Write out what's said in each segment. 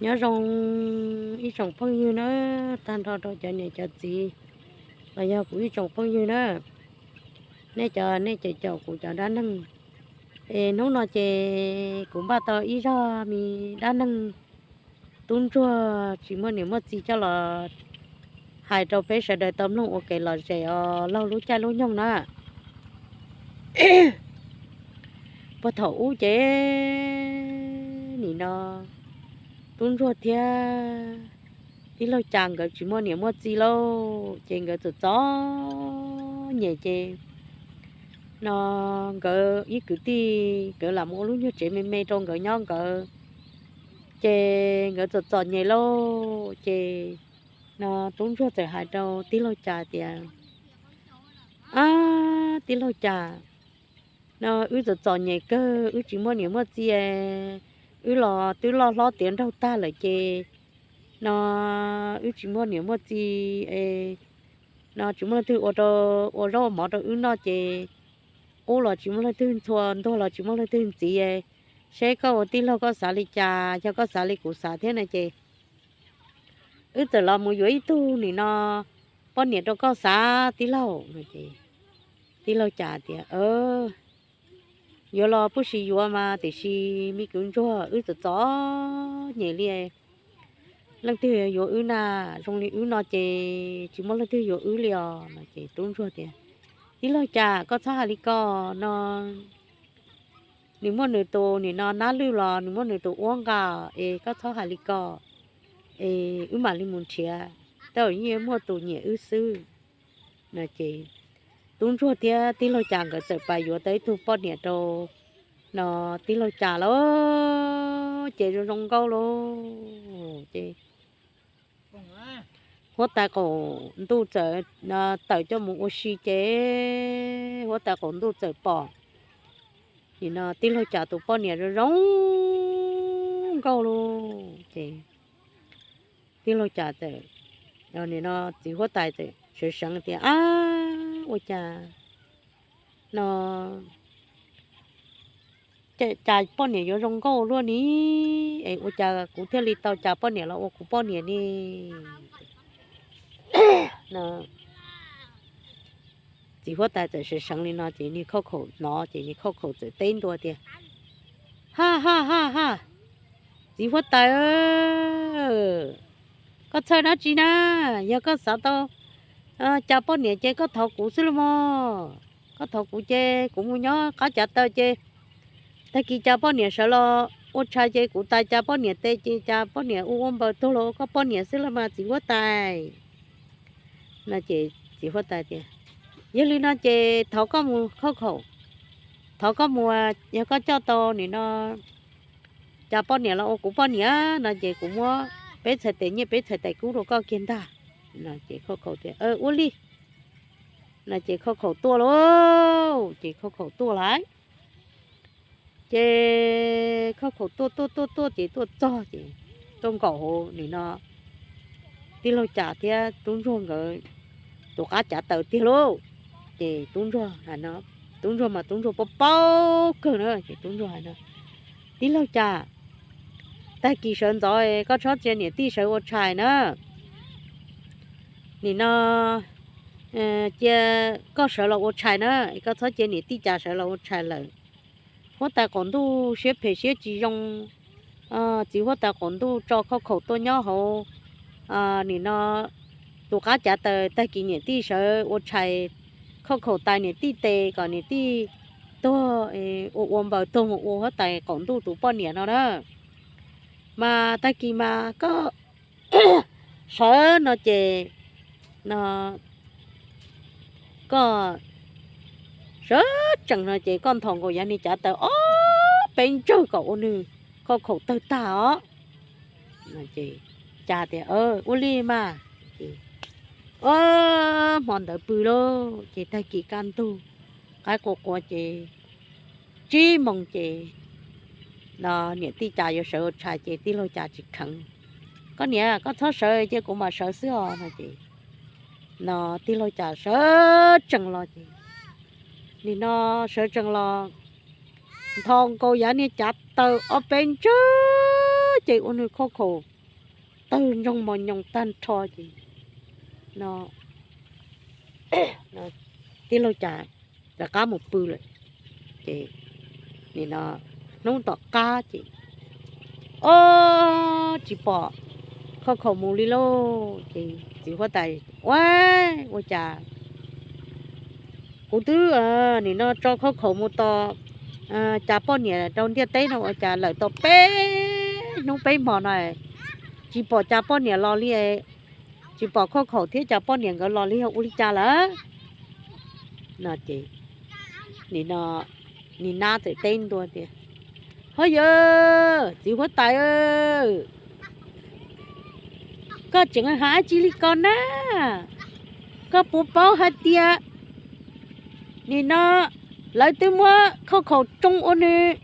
Nyob zoo ib tsoom phooj ywg na, tag nrho rau cov niam cov txiv los yog kuv ib tsoom phooj ywg na, nej cov nej cov caum kuv cov dab neeg. Es hnub no ces kuv npaj tau ib zaj me dab neeg tub ntsuag tsis muaj niam muaj txiv coj los hais rau peb sawv daws tau mloog ua kev lom zem os laug lub caij lub nyoog na. Puag thaum ub ces nim no tub ntsuag thiab tij laug Cas nkawd tsis muaj niam muaj txiv lauj, ces nkawd txom txom nyem ces no nkawd ib kwv tij nkawd lam mus ua lub nyuag tsev me me rau nkawd nyob nkawd, ces nkawd txom txom nyem lauj, ces no tub ntsuag txawm hais rau tij laug Cas tias, Ab, tij laug Cas, no wb txom txom nyem kawg, wb tsis muaj niam muaj txiv, wb los twb loj hlob tiav nraug tag lawm ces no wb tsis muaj niam muaj txiv, no tsis muaj leej twg ua rau, ua zaub ua mov rau wb noj ces qub los tsis muaj leej twg ntxhua, ntuag los tsis muaj leej twg ntxiv. Seb koj ua tij laug koj xav li cas, yog koj xav li kuv xav thiab no ces wb txawm los mus yuav ib tug nim no poj niam rau koj xav tij laug no ces tij laug Cas tias, Yuav los pub sis yuav mas, tiam sis me kwv ntsuag, wb txom txom nyem li, leej twg yuav wb na, zoo li wb no ces tsis muaj leej twg yuav wb li os no ces tub ntsuag tias, Tij laug Cas, koj txhob hais li ko, no nws muaj nws tus nim no nab lwj los nws muaj nws tus ua nqa, es koj txhob hais li ko, es wb mam li mus nrhiav, tej zaum yeej muaj tus nyiam wb xwb no ces tub ntsuag thiab tij laug Cas nkawd txawm pais yuav tau ib tug poj niam rau no tij laug Cas lawm ces zoo zoo nkauj lauj. Ces huab tais qaum ntuj txawm tawm coj mus ua si ces huab tais qaum ntuj txawm pom nim no tij laug Cas tus poj niam zoo zoo nkauj lauj ces tij laug Cas txawm, nim no txiv huab tais txawm sawv seev tias, Ab, ua cas no Cas poj niam yuav zoo nkauj luaj ni, es ua cas kuv thiaj li tau Cas poj niam los ua kuv poj niam ne? Txiv huab tais txawm sawv seev li no ces niag khauj khaum hnov ces niag khauj khaum txawm teb ntua tias, Ha ha ha ha, txiv huab tais, koj txhawj dab tsi na? Yog koj xav tau Cas poj niam ces koj thov kuv xwb los mog. Koj thov kuv ces kuv mus nyob qab cav taw ces tag kis Cas poj niam sawv los ua tshais ces kuv tais Cas poj niam tes ces Cas poj niam ua ua npaws tuag los ua koj poj niam xwb los mas txiv huab tais. No ces txiv huab tais tias, Yog li no ces thov koj mus khauj khaum, thov koj mus, yog koj coj tau nim no Cas poj niam los ua kuv poj niam no ces kuv muab peb txhais tes nyiaj peb txhais tes kub rau koj kiag ntag. No ces khauj khaum tias, Ua li. No ces khauj khaum tuaj lauj, ces khauj khaum tuaj lawm. Ces khauj khaum tuaj tuaj tuaj tuaj ces tuaj txog ces tuaj nkaum hauv nim no tij laug Cas thiab tub ntsuag nkawd tus qab cav taw tiag lauj. Ces tub ntsuag hais no, tub ntsuag mas tub ntsuag paub paub kawg na ces tub ntsuag hais no, Tij laug Cas, tag kis sawv ntxov koj txhob cia niam tij sawv ua tshais na. Nim no cia koj sawv los ua tshais na, koj txhob cia niam tij Cas sawv los ua tshais lawm. Huab tais qaum ntuj siab phem siab tsis zoo, txiv huab tais qaum ntuj tso khauj khaum tuaj nyob hauv nim no tus qab cav taw, tag kis niam tij sawv ua tshais, khauj khaum tais niam tij tes kom niam tij tuag, ua ua npaws tuag mus ua huab tais qaum ntuj tus poj niam no na. Mas tag kis mas koj sawv no ces no koj sawv tsees no ces koj nthos nkaus yav niag cav taw ob peb ntsawg kom ua nws khauj khaum tawg tag os. Cas tias, Ua li mas. Ces hmo ntawd pw lauj, ces tag kis kaj ntug qaib qua qua ces tsib moos ces no niam tij Cas yuav sawv ua tshais ces tij laug Cas tsis kheev. Koj niam, koj txhob sawv, cia kuv mam sawv xwb os no ces no tij laug Cas sawv tsees los ces nim no sawv tsees los nthos nkaus yav niag cav taw ob peb ntsawg ces ua nws khauj khaum tawg ntsoog mos nyoos tag nrho ces no tij laug Cas rov qab mus pw lawm. Ces nim no hnub tom qab ces, o, tsis pom khauj khaum mus li lauj. Ces txiv huab tais, ua, ua cas kuv twb nim no tso khauj khaum mus tos Cas poj niam rau ntiaj teb no ua cas lawm tau peb hnub peb hmo no tsis pom Cas poj niam los li, tsis pom khauj khaum thiab Cas poj niam nkawd los li, yog ua li cas lawm? No ces nim no niag nab txawm teb ntua tias, ho yawg txiv huab tais, koj tseem hais dab tsi li ko na? Koj puas paub hais tias nim no lawv twb muab khauj khaum tsoo ua nws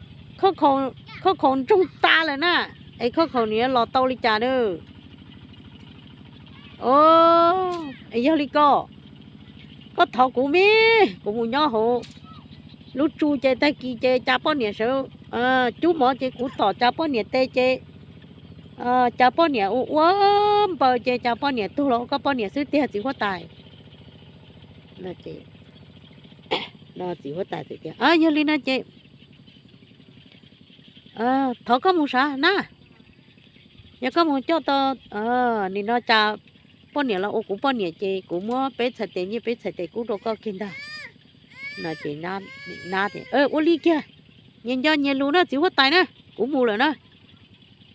khauj khaum ntsoog tas lawm na, es khauj khaum nws yuav los tau li cas na? O, yog li ko, koj thov kuv me, kuv mus nyob hauv lub tsu ces tag kis ces Cas poj niam sawv cub mov ces kuv tom Cas poj niam tes ces Cas poj niam ua ua npaws ces Cas poj niam tuag los ua koj poj niam xwb tiag txiv huab tais. Txiv huab tais tias, yog li no ces thov koj mus sav na, yog koj mus coj tau nim no Cas poj niam los ua kuv poj niam ces kuv muab peb txhais tes nyiaj peb txhais tes kub rau koj kiag ntag. No ces nab tias, ua li kiag, nyias nco nyias lus na txiv huab tais na, kuv mus lawm na.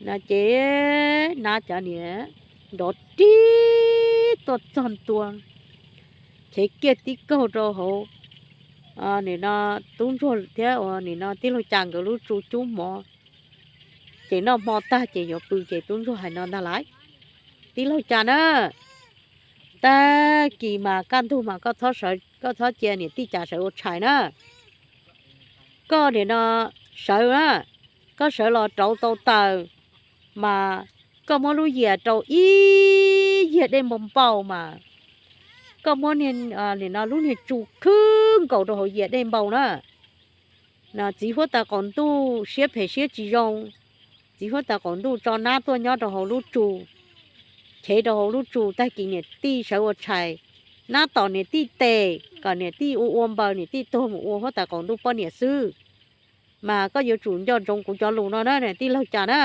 No ces nab cov niag nrov rig tuaj txog ntua, chev kiag tib kaug rau hauv nim no tub ntsuag thiab ua nim no tij laug Cas nkawd lub tsu cub mov. Ces noj hmo tag ces yuav pw ces tub ntsuag hais no ntag lauj, tij laug Cas na, tag kis mas kaj ntug mas koj txhob cia niam tij Cas sawv ua tshais na. Koj nim no sawv na, koj sawv los rauv tau taws mas koj muab lub yias rau ib yias dej npau npau mas koj muab nim no lub niag tsu khwb nkaus rau hauv yias dej npau na. No txiv huab tais qaum ntuj siab phem siab tsis zoo, txiv huab tais qaum ntuj tso nab tuaj nyob rau hauv lub tsu, chev rau hauv lub tsu tag kis niam tij sawv ua tshais, nab tom niam tij tes kom niam tij ua ua npaws niam tij tuag mus ua huab tais qaum ntuj poj niam xwb. Mas koj yuav tsum nco ntsoov kuv cov lus no na tij laug Cas na.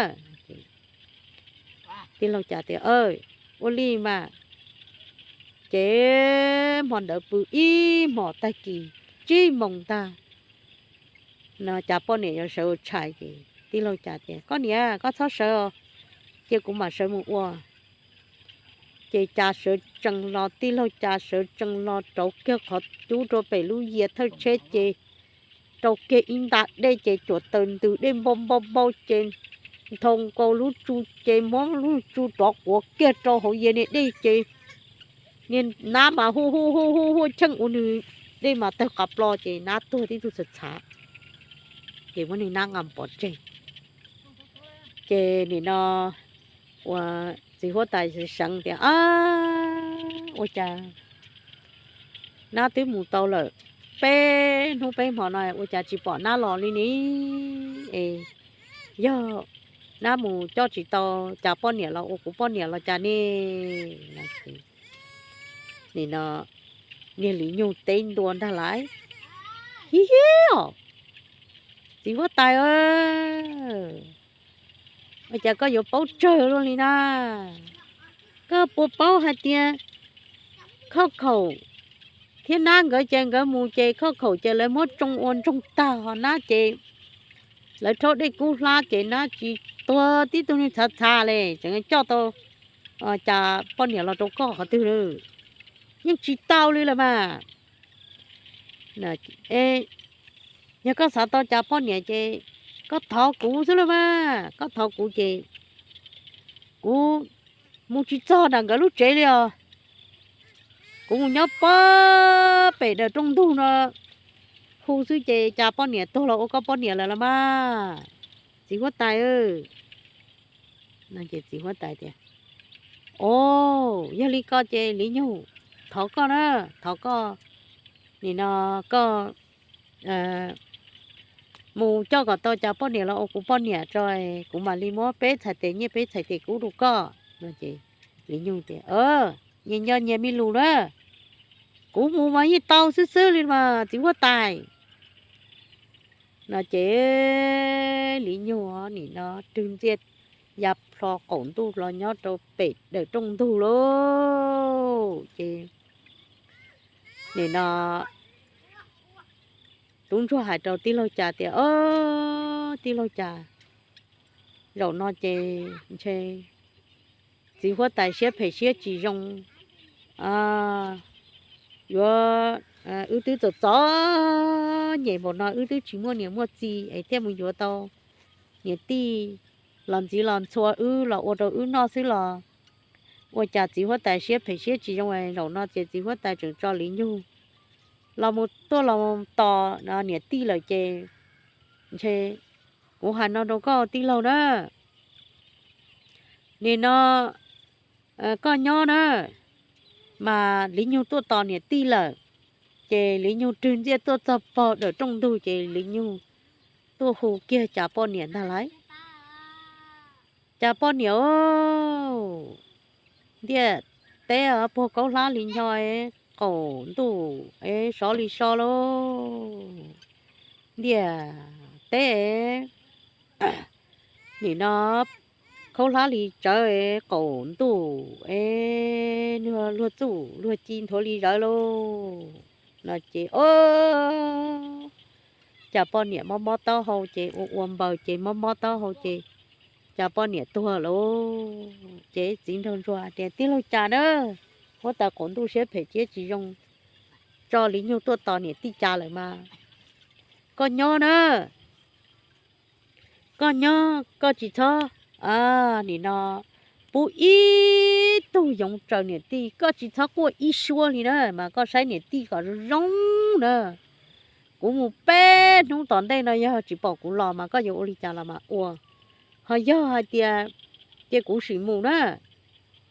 Tij laug Cas tias, ua li mas. Ces hmo ntawd pw ib hmos tag kis tsib moos ntag, no Cas poj niam yuav sawv ua tshais ces tij laug Cas tias, koj niam koj txhob sawv os, cia kuv mam sawv mus ua. Ces Cas sawv tsees los, tij laug Cas sawv tsees los rauv kiag qhov cub rau pem lub yias thawj tsheb ces rau kiag ib nta dej ces cuam taws ntws dej npau npau npau ces nthos nkaus lub tsu ces muab lub tsu rov quav kiag rau hauv yias niag dej ces niag nab mas hu hu hu hu hu cheej ua nws dej mas tawg qas plo ces nab tuag tib tug txhav txhav, ces muab niag nab nqa pov tseg. Ces nim no ua txiv huab tais seev tias, ua cas nab twb mus tau lawm peb hnub peb hmo no ua cas tsis pom nab los li ne? Es yog nab mus coj tsis tau Cas poj niam los ua kuv poj niam los cas ne? Nim no niag Lis Nyug teb ntua ntag lauj, hi hi os, txiv huab tais, ua cas koj yuav paub tsawg luaj li na? Koj puas paub hais tias khauj khaum thiab nab nkawd ces nkawd mus ces khauj khaum ces lawv muab tsoo ua ntsoog tag ho nab ces lawv rhaub dej kub hlab ces nab tsis tuag tib tug niag txhav txhav li, tseem coj tau Cas poj niam los rau koj qhov twg lawm? Yeej tsis tau li lawm mas. Yog koj xav tau Cas poj niam ces koj thov kuv xwb lauj mas, koj thov kuv ces kuv mus tsis txog nram nkawd lub tsev li os. Kuv mus nyob pem daws rooj ntug no hu xwb ces Cas poj niam tuag los ua koj poj niam lawm los mas, txiv huab tais. Txiv huab tais tias, o, yog li ko ces Lis Nyug, thov koj na, thov koj, nim no koj mus coj kom tau cas poj niam los ua kuv poj niam tso, kuv mam li muab peb txhais tes nyiaj peb txhais tes kub rau koj. No ces Li Nyug tias, Nyias nco nyias me lus na, kuv mus mas yeej tau xwb xwb li mas txiv huab tais. No ces Li Nyug nim no rwg ntxiaj ya plho qaum ntuj los nyob rau pem dawm rooj ntug lauj. Ces nim no tub ntsuag hais rau tij laug Cas tias, Ob, tij laug Cas, zaum no ces ntshe txiv huab tais siab phem siab tsis zoo, yuav, wb twb txom txom nyem npaum no wb twb tsis muaj niam muaj txiv es thiaj mus yuav tau niam tij los ntxiv los ntxhua wb los ua rau wb noj xwb los ua cas txiv huab tais siab phem siab tsis zoo. Zaum no ces txiv huab tais tseem tso Li Nyug los mus tuaj los tos niam tij lawm ces ntshe kuv hais no rau koj tij laug na, nim no koj nyob na. Mas Li Nyug tuaj tos niam tij lawm, ces Li Nyug rwg ntxiaj tuaj txog pog dawm rooj ntug ces Li Nyug tuaj hu kiag Cas poj niam ntag lauj. Cas poj niam, ntiaj teb puag kaub hlab li nyo, qaum ntuj es sov li so lauj. Ntiaj teb nim no khaub hlab li tsawv, qaum ntuj es luag txuj luag ci nthuav li zawv lauj. No ces, o, Cas poj niam mob mob taub hau ces ua ua npaws ces mob mob taub hau ces Cas poj niam tuag lauj. Ces txiv nraug ntsuag tias, Tij laug Cas na, huab tais qaum ntuj siab phem siab tsis zoo, tso Li Nyug tuaj tos niam tij Cas lawm mas koj nyob na. Koj nyob koj tsis txhob, nim no pub ib tug yoov raws niam tij, koj tsis txhob quaj ib suab li na, mas koj saib niam tij kom zoo zoo na. Kuv mus peb hnub tom ntej no yog tsis pom kuv los mas koj yuav ua li cas los mas ua. Ho yog hais tias cia kuv sim mus na,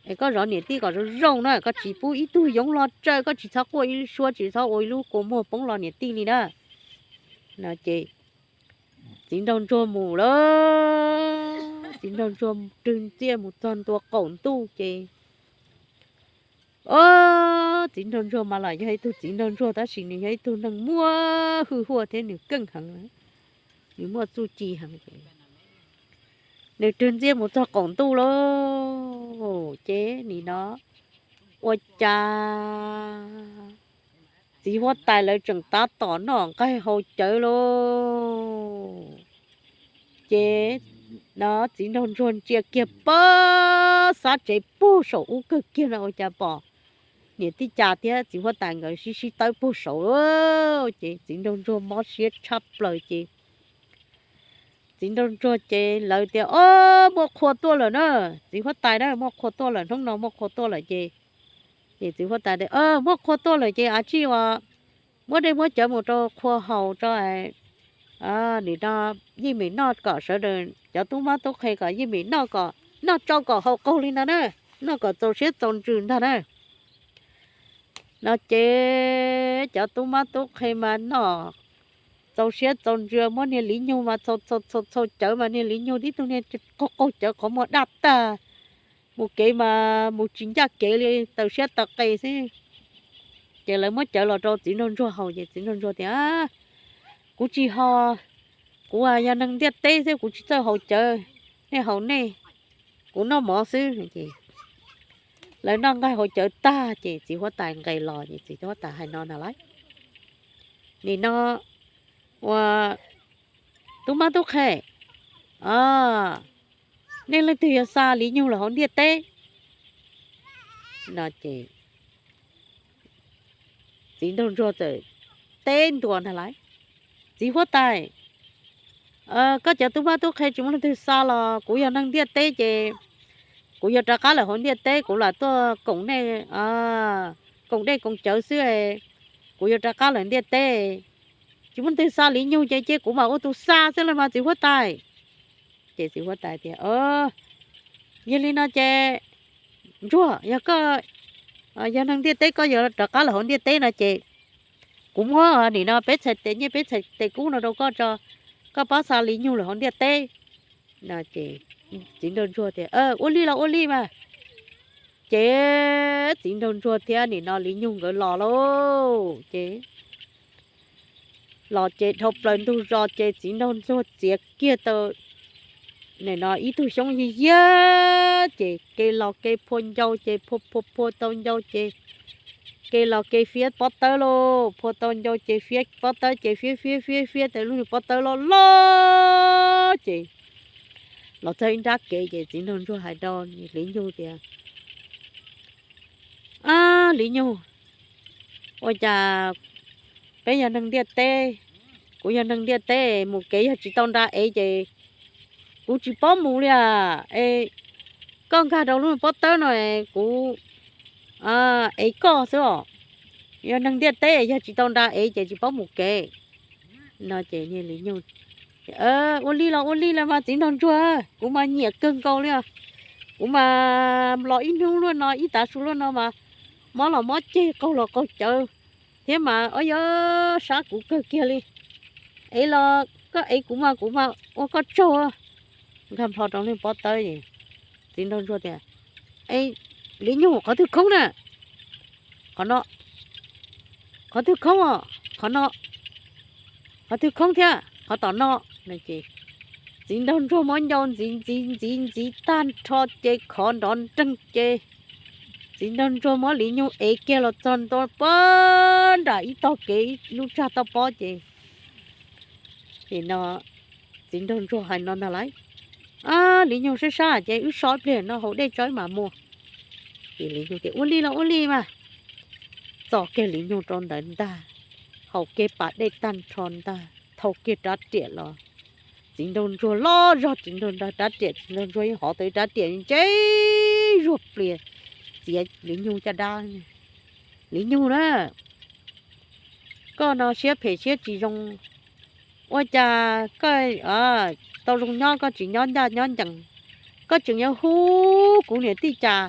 es koj zov niam tij kom zoo zoo na, koj tsis pub ib tug yoov los raws, koj tsis txhob quaj ib suab, tsis txhob ua ib lub kua muag poob los niam tij li na. No ces txiv nraug ntsuag mus lawm. Txiv nraug ntsuag rwg ntxiaj mus txog ntua qaum ntuj ces, o, txiv nraug ntsuag mas los yog ib tug txiv nraug ntsuag tab sis nws yog ib tug neeg muaj hwj huaj thiab nws keej heev, nws muaj txuj ci heev. Nws rwg ntxiaj mus txog qaum ntuj lauj, ces nim no ua cas txiv huab tais lawv tseem tab tom noj nqaij haus cawv lauj. Ces no txiv nraug ntsuag ntsia kiag pab xab tsev puag saum ub kawg kiag no ua cas pom niam tij Cas thiab txiv huab tais nkawd sib sib tawb puag saud. Ces txiv nraug ntsuag mob siab tshaj plaws ces txiv nraug ntsuag ces lawv tias, O, muaj qhua tuaj lawm na, txiv huab tais na, muaj qhua tuaj lawm, hnub no muaj qhua tuaj lawm ces, ces txiv huab tais tias, Muaj qhua tuaj lawm ces a tsij uas muab dej muab cawv mus rau qhua haus tso, nim no yeej meem noj kom sawv daws cov tub mab tub qhe kom yeej meem noj kom noj tsau kom haus qaug li ntag na, noj kom txaus siab txaus ntsws ntag na. No ces cov tub mab tub qhe mas noj txaus siab txaus ntsws, muab niag Li Nyug mas txhau txhau txhau cawv mas niag Li Nyug tib tug niag qaug qaug cawv qhov muag daj tag, mus kev mas mus tsis ncaj kev li, taws siab taws qe xwb. Ces lawv muab cawv los rau txiv nraug ntsuag haus ces txiv nraug ntsuag tias, Kuv tsis haus, kuv yog neeg ntiaj teb xwb kuv tsis txawj haus cawv, nej haus nej, kuv noj mov xwb. Lawv noj nqaij haus cawv tag ces txiv huab tais nqes los ces txiv huab tais hais no na lauj, Nim no ua tub mab tub qhe, nej leej twg yog xa Li Nyug los hauv ntiaj teb? No ces txiv nraug ntsuag txawm teb ntua ntag lauj, Txiv huab tais, koj cov tub mab tub qhe tsis muaj leej twg xa los kuv yog neeg ntiaj teb ces kuv yuav rov qab lawm hauv ntiaj teb, kuv lam tuaj koom nej, koom dej koom cawv xwb, kuv yuav rov qab lawm ntiaj teb. Tsis muaj leej twg xa Li Nyug ces cia kuv mam ua tus xa xwb los mas txiv huab tais. Ces txiv huab tais tias, Yog li no ces ntsuag, yog koj yog neeg ntiaj teb koj yuav rov qab lawm hauv ntiaj teb no ces kuv muab nim no peb txhais tes nyiaj peb txhais tes kub no rau koj tso. koj paub xa Li Nyug lawm hauv ntiaj teb. Ces txiv nraug ntsuag tias, Ua li los ua li mas. Ces txiv nraug ntsuag thiab nim no Li Nyug nkawd los lauj. Ces los ces dhau plaws ntug zos ces txiv nraug ntsuag txiav kiag tau nim no ib tug xyoob yig yiag ces kev los kev phua ncau ces phua phua phua tau ncau ces kev los kev fiab pob tawb lauj, phua tau ncau ces fiab pob tawb ces fiab fiab fiab fiab tau lub niag pob tawb loj loj ces los txog ib nrab kev ces txiv nraug ntsuag hais rau Li Nyug tias, Ab Li Nyug, ua cas peb yog neeg ntiaj teb, kuv yog neeg ntiaj teb mus kev yog tsis tau nra ev ces kuv tsis paub mus li as. Es koj nkag rau lub pob tawb no kuv ev koj xwb os. Yog neeg ntiaj teb yog tsis tau nra ev ces tsis paub mus kev. No ces Li Nyug, Ua li los ua li los mas txiv nraug ntsuag, kuv mas nyiam kawg nkaus li os. Kuv mas los ib hnub luaj no ib tav su luaj no mas mob los mob ceg qaug los qaug cawv thiab mas ob yog sab kuv kawg kiag li. Ev los koj ev kuv mas kuv mas ua koj tsaug. Nkag nplho rau lub pob tawb es txiv nraug ntsuag tias, Li Nyug, qhov twg khoob na? Qhov no. Qhov twg khoob os? Qhov no. Qhov twg khoob thiab? Qhov tom no. Txiv nraug ntsuag muab ncau ntxiv ntxiv ntxiv ntxiv tag nrho ces khov nrov nreeg ces txiv nraug ntsuag muab Li Nyug ev kiag los txog ntua puag nram ib tog kev ib lub tsag toj pob ces no txiv nraug ntsuag hais no ntag lauj, Li Nyug, sab sab ces wb so ib pliag no haus dej tso wb mam mus. Ces Li Nyug tias, Ua li los ua li mas. Txo kiag Li Nyug rau ntawd ntag, haus kiag pas dej tag nrho ntag, thau kiag rab riam los. Txiv nraug ntsuag loj zog, txiv nraug nrog rab riam, txiv nraug ntsuag yeej hov tau ib rab riam ntse zuag plias txiav Li Nyug caj dab. Li Nyug na, koj no siab phem siab tsis zoo, ua cas koj tau zoo nyob koj tsis nyob ncaj nyob ncees, koj tseem yuav hu kuv niam tij Cas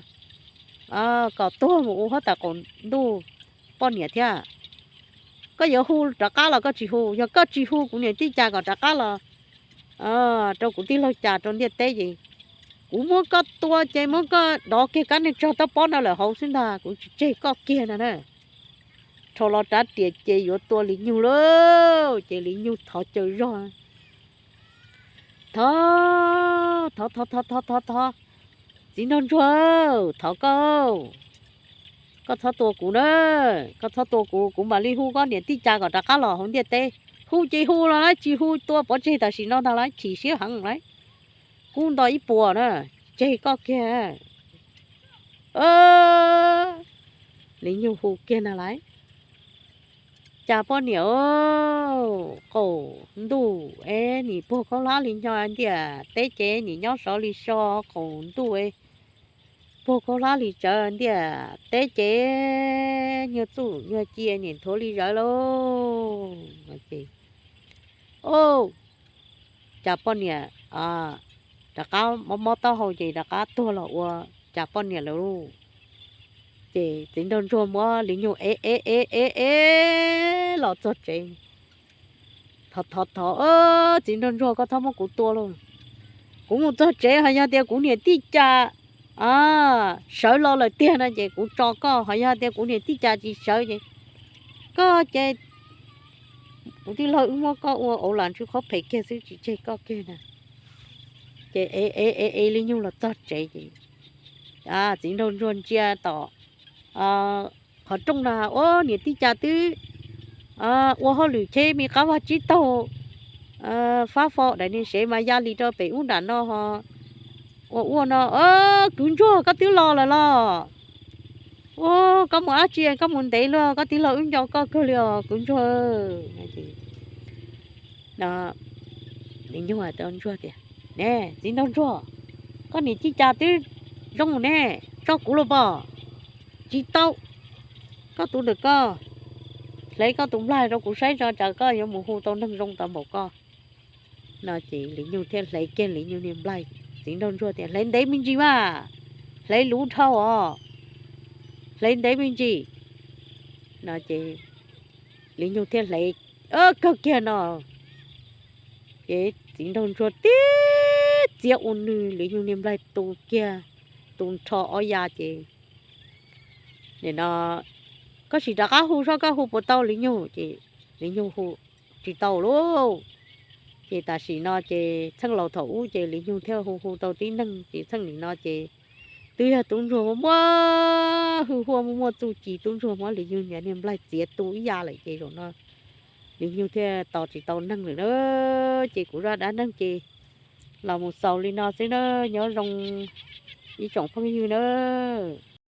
kom tuag mus ua huab tais qaum ntuj poj niam thiab. Koj yuav hu rov qab los koj tsis hu, yog koj tsis hu kuv niam tij Cas kom rov qab los rau kuv tij laug Cas rau ntiaj teb ces kuv muab koj tua ces muab koj dov kiag kab neej tsog toj pob no lawm hauv xwb ntag, kuv tsis tseg koj kiag no na. Rho los rab riam ces yuav tua Li Nyug lauj, ces Li Nyug thov caw zog, Thov, thov thov thov thov thov thov, txiv nraug ntsuag, thov koj, koj txhob tua kuv na, koj txhob tua kuv, kuv mam li hu koj niam tij Cas kom rov qab los hauv ntiaj teb. Hu ces hu los lawm, tsis hu tua pov tseg tam sim no ntag lauj, chim siab heev lauj, kub nto ib puas na, tseg koj kiag. Li Nyug hu kiag ntag lauj, Cas poj niam, qaum ntuj es nim puag khaub hlab li nyo ntiaj teb ces nim nyob sov li so, qaum ntuj puag khaub hlab li tsawv ntiaj teb ces nyuag txuj nyuag ci nim nthuav li zawv lauj. Cas poj niam rov qab mob mob taub hau ces rov qab tuag los ua Cas poj niam lawm lauj. Ces txiv nraug ntsuag muab Li Nyug ev ev ev ev ev los txog tsev. Thov thov thov, Txiv nraug ntsuag, koj txhob muab kuv tua lauj. Kuv mus txog tsev ho yog tias kuv niam tij Cas sawv los lawm tiag no ces kuv tso koj, ho yog tias kuv niam tij Cas tsis sawv ces koj ces kuv tij laug wb muab koj ua auv lam ntsw qhaub phem kiag xwb, tsis tseg koj kiag na. Ces ev ev ev Li Nyug los txog tsev ces txiv nraug ntsuag ntsia tom qhov rooj no, Ua niam tij Cas twb ua hauj lwm cheb me qab vaj tsib taug fab fo daim niag sev mas ya li rau pem ub nram no ho ua ua no. Kwv ntsuag, koj twb los lawm los? Ua, koj mus dab tsi koj mus ntev luaj, koj tij laug wb nco koj kawg li os kwv ntsuag. Li Nyug hais rau ntsuag tias, Ne txiv nraug ntsuag, koj niam tij Cas twb zoo ne, tso kuv los pom. Tsis tau, koj tus ntawm koj, hle koj tus nplaig rau kuv saib tso tsam koj yuav mus hu tau neeg zoo tau npaum koj. No ces Li Nyug thiaj hle kiag Li Nyug niag nplaig. Txiv nraug ntsuag tias, Hle ntev me ntsis mas, hle luv dhau os, hle ntev me ntsis. No ces Li Nyug thiaj hle kawg kiag no. Ces txiv nraug ntsuag tib txiav ua nws, Liv Nyug niag nplaig tu kiag, tu nrho ob ya ces nim no, koj sim rov qab hu seb koj hu puas tau Liv Nyug. Ces Liv Nyug hu tsis tau lauj. Ces tam sim no ces txheej laus thaum ub ces Liv Nyug thiaj hu hu tau tib neeg, ces txheej nim no ces twb yog tub ntsuag muaj muaj hwj huaj, muaj muaj txuj ci, tub ntsuag muab Liv Nyug niag nplaig txiav tu ib ya lawm ces zaum no Liv Nyug thiaj tos tsis tau neeg lawm na. Ces kuv zaj dab neeg ces los mus xaus li no xwb na. Nyob zoo ib tsoom phooj ywg na.